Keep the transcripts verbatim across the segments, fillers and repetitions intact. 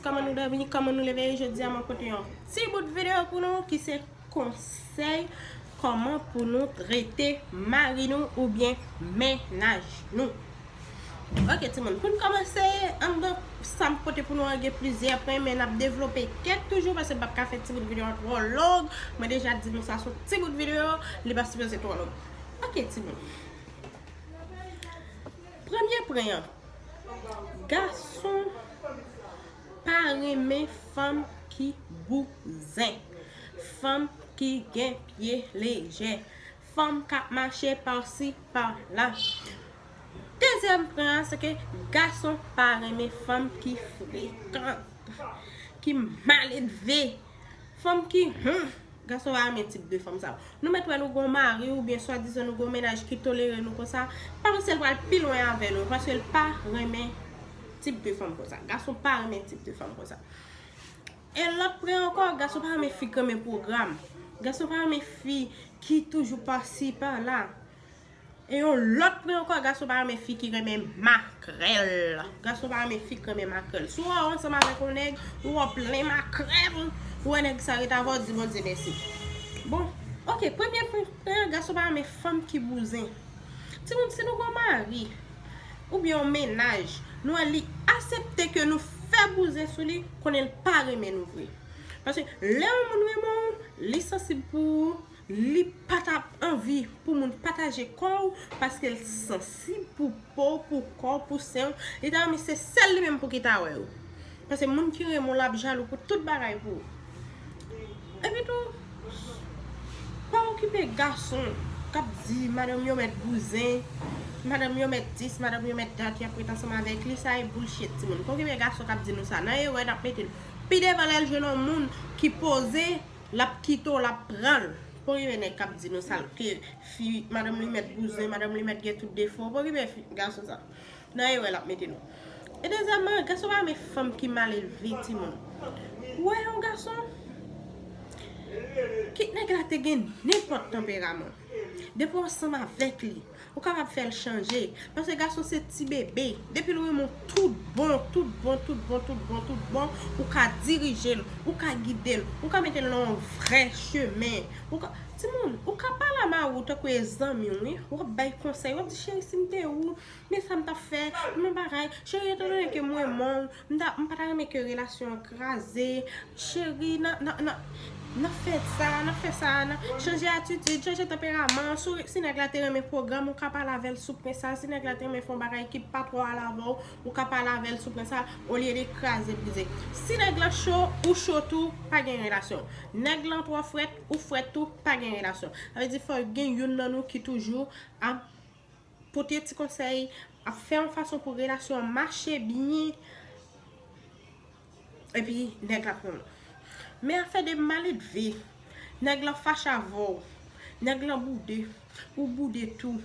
Kòman nou dòmi, kòman nou leve? Jodi a mwen pote yon ti bout videyo pou nou ki se konsèy kòman pou nou trete mari nou oubyen mennaj nou. Ok timoun, pou n kòmanse, anndan sa m pote pou nou an gen plizyè pwen, men n ap devlope kèk toujou paske m p ap ka fè ti bout videyo an twò long. Mwen deja di nou sa se yon ti bout videyo, li pa sipoze twò long. Ok timoun. Premye pwen an, gason pa renmen fanm ki bouzen, fanm ki gen pye lejè, fanm k ap mache pasi pala. Dezyèm pwen an, se ke gason pa renmen fanm ki frekan, ki maledve, fanm ki, hmm, gason pa renmen tip de fanm sa yo. Nou mèt wè nou gon mari oubyen swadizan nou gon mennaj ki tolere nou konsa, pa panse l pral pi lwen avè nou, paske l pa renmen tip de fanm konsa. Gason pa renmen tip de fanm konsa. E lòt pwen ankò, gason pa renmen fi k renmen pwogram. Gason pa renmen fi ki toujou pasi pala. E yon lòt pwen ankò, gason pa renmen fi ki renmen makrèl. Gason pa renmen fi k renmen makrèl. Si w wè w ansanm avèk yon nèg, ou wè w plen makrèl, ou wè nèg sa ret avè w, di Bondye mèsi. Bon, ok, premye pwen an, gason pa renmen fanm ki bouzen. Timoun, si nou gon mari oubyen yon mennaj, nou wè li aksepte ke nou fè bouzen sou li, konnen l pa renmen nou vre. Paske lè yon moun renmen w, li sansib pou ou, li pa t ap anvi pou moun pataje kò w, paske l sansib pou po w, pou kò w, pou sen w. Li ta renmen se sèl li menm pou ki ta wè w. Paske moun ki renmen w la ap jalou pou tout bagay pou ou. Epi tou, pa okipe gason k ap di madanm yo mèt bouzen, madanm yo mèt dis, madanm yo mèt dat, y ap ret ansanm avèk li, sa e bullshit timoun. Pa okipe gason k ap di nou sa. Nan erè n ap mete l. Pi devan lè l jwenn yon moun ki poze, l ap kite w, l ap pran l. Pa okipe nèg k ap di nou sa, ke fi, madanm li mèt bouzen, madanm li mèt gen tout defo. Pa okipe fi, gason sa. Nan erè l ap mete nou. E dezyèmman, gason pa renmen fanm ki malelve timoun. Ou wè yon gason, kit nèg la te gen nenpòt tanperaman, depi w ansanm avèk li, ou kapab fè l chanje. Paske gason se ti bebe. Depi l renmen w tout bon, tout bon, tout bon, tout bon, tout bon, ou ka dirije l, ou ka gide l, ou ka mete l nan yon vrè chemen. Ou ka, timoun, ou ka pale a mari w tankou e zanmi w, wi. W ap bay konsèy, w ap di, cheri, si m te ou, men sa m t ap fè, men bagay. Cheri, etan done ke m renmen w, m ta, m pa ta renmen ke relasyon an kraze. Cheri, nan, nan, nan, nan fè sa, nan fè sa, nan chanje atitid, chanje tanperaman. Si, si nèg la te renmen pwogram, ou ka pale avè l sou pwen sa. Si nèg la te renmen fè yon bagay ki pa twò al avè w, ou ka pale avè l sou pwen sa, olye de kraze brize. Si nèg lan cho, ou cho tou, pa gen relasyon. Nèg lan twò frèt, ou frèt tou, pa gen relasyon. Sa vle di fò gen youn nan nou ki toujou ap pote ti konsèy, ap fè yon fason pou relasyon an mache byen, epi nèg la pran l. Men afè de maledve, nèg lan fache avè w, nèg lan boude, ou boude tou,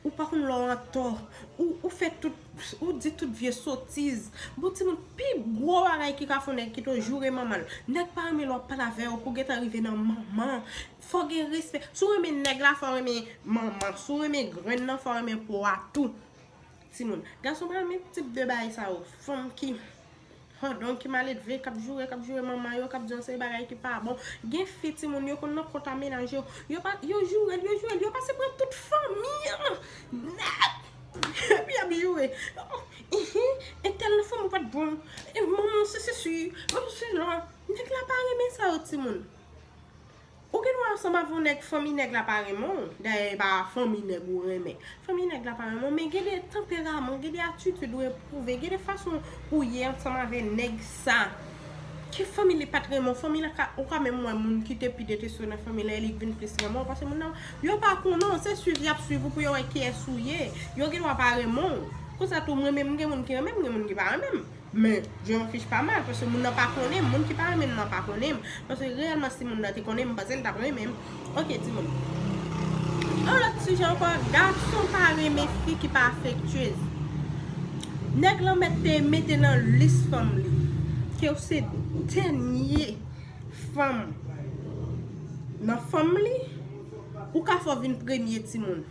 ou pa konn lè w antò, ou, ou fè tout, ou di tout vye sotiz. Bon, timoun, pi gwo bagay ki ka fè yon nèg kite w, joure manman l. Nèg pa renmen lè w ap pale avè yo pou gentan rive nan manman. Fò gen respè. Si w renmen nèg la, fò w renmen manman. Si w renmen grenn nan, fò w renmen po a tou. Timoun, gason pa renmen tip de bagay sa yo. Fanm ki hodon, ki maledve, k ap joure, k ap joure manman yo, k ap di yon seri bagay ki pa bon. Gen fi, timoun, yo konn nan kont a mennaj yo. Yo pa, yo joure l, yo joure l, yo pase pran tout fanmi an nèt. Epi y ap joure. Oh, ihi, entèl nan fanmi w pa t bon. E manman w se, se si, manman w se la. Nèg la pa renmen sa yo, timoun. Ou gen dwa ansanm avè yon nèg, fanmi nèg la pa renmen w. Dayè, e pa fanmi nèg ou renmen. Fanmi nèg la pa renmen w, men gen de tanperaman, gen de atitid ou epwouve, gen de fason ou ye ansanm avè nèg sa. Ke fanmi li pa t renmen w, fanmi la ka, ou ka menm wè moun ki te pi deteste w nan fanmi la, e li k vin plis renmen w, paske moun nan, yo pa konnen w, se swiv y ap swiv ou pou yo wè kiyès ou ye. Yo gen dwa pa renmen w. Konsa tou, mwen menm, m gen moun ki renmen m, gen moun ki pa renmen m. Men, je m'en fiche pas mal, paske moun nan pa konnen m, moun ki pa renmen m nan pa konnen m. Paske reyèlman, si moun nan te konnen m, m panse l t ap renmen m. Ok, timoun. Yon lòt sijè ankò, gason pa renmen fi ki pa afektyez. Nèg lan mèt te mete nan lis fanm li ke w se dènye fanm nan fanm li, ou ka fè w vin premye, timoun.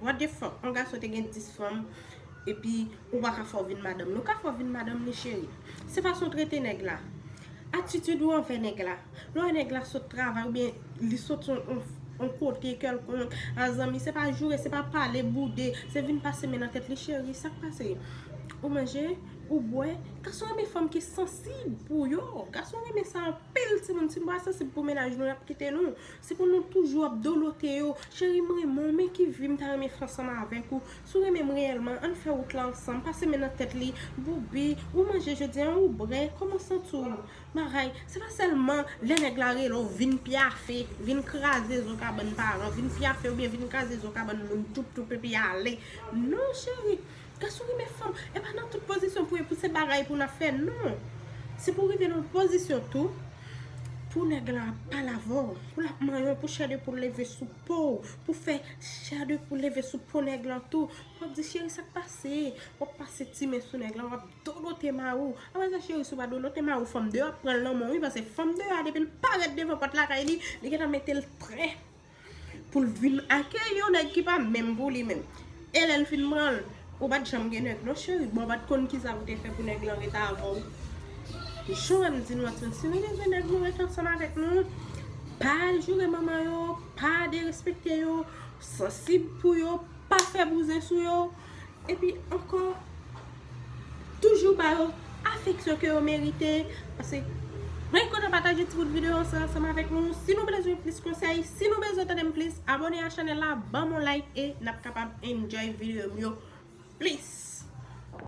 What the fuck? Yon gason te gen dis fanm, epi ou pa ka fè w vin madanm li. Ou ka fè w vin madanm li, cheri. Se fason w trete nèg la. Atitid ou anvè nèg la. Lè w wè nèg la sot travay oubyen li sot yon, yon, yon kote kèlkonk, a zanmi, se pa joure, se pa pale, boude, se vin pase men nan tèt li, cheri, sa k pase? Ou manje, ou bwè. Gason renmen fanm ki sansib pou yo. Gason renmen sa anpil, timoun. Si nou pa sansib pou mennaj nou, y ap kite nou. Se pou nou toujou ap dolote yo. Cheri, m renmen w, men ki vi m ta renmen fè ansanm avèk ou. Si w renmen m reyèlman, ann fè wout la ansanm. Pase men nan tèt li, boubi, ou manje jodi a, ou bwè, kòman w santi w? Bagay, se pa sèlman lè nèg la rele w, vin pyafe, vin kraze zo kabann paran, vin pyafe oubyen vin kraze zo kabann moun, toup toup epi ale. Non, cheri. Gason renmen fanm, e pa nan tout pozisyon pou, pou se bagay pou n ap fè, non. Se pou rive nan pozisyon tou, pou nèg la ap pale avè w, pou l ap manyen w, pou chè de poul leve sou po w, pou fè chè de poul leve sou po nèg lan tou. W ap di, cheri, sa k pase? W ap pase ti men sou nèg lan, w ap dolote mari w. Apre sa, cheri, si w pa dolote mari w, fanm deyò ap pran l nan men w, wi, paske fanm deyò a, depi l parèt devan pòt lakay li, li gentan mete l prè pou l vin akeyi yon nèg ki pa menm pou li menm. E lè l fin pran l, ou pa t janm gen nèg non, cheri. Bon, ou pa t konn kisa pou te fè pou nèg lan ret avè w. Jan m di nou an, si nou bezwen nèg nou ret ansanm avèk nou, pa joure manman yo, pa derespekte yo, sansib pou yo, pa fè bouzen sou yo. Epi ankò, toujou ba yo afeksyon ke yo merite. Paske mwen kontan pataje ti bout videyo sa ansanm avèk nou. Si nou bezwen plis konsèy, si nou bezwen tande m plis, abòne a chanèl la, ban m yon like e n ap kapab enjoy videyo m yo plis.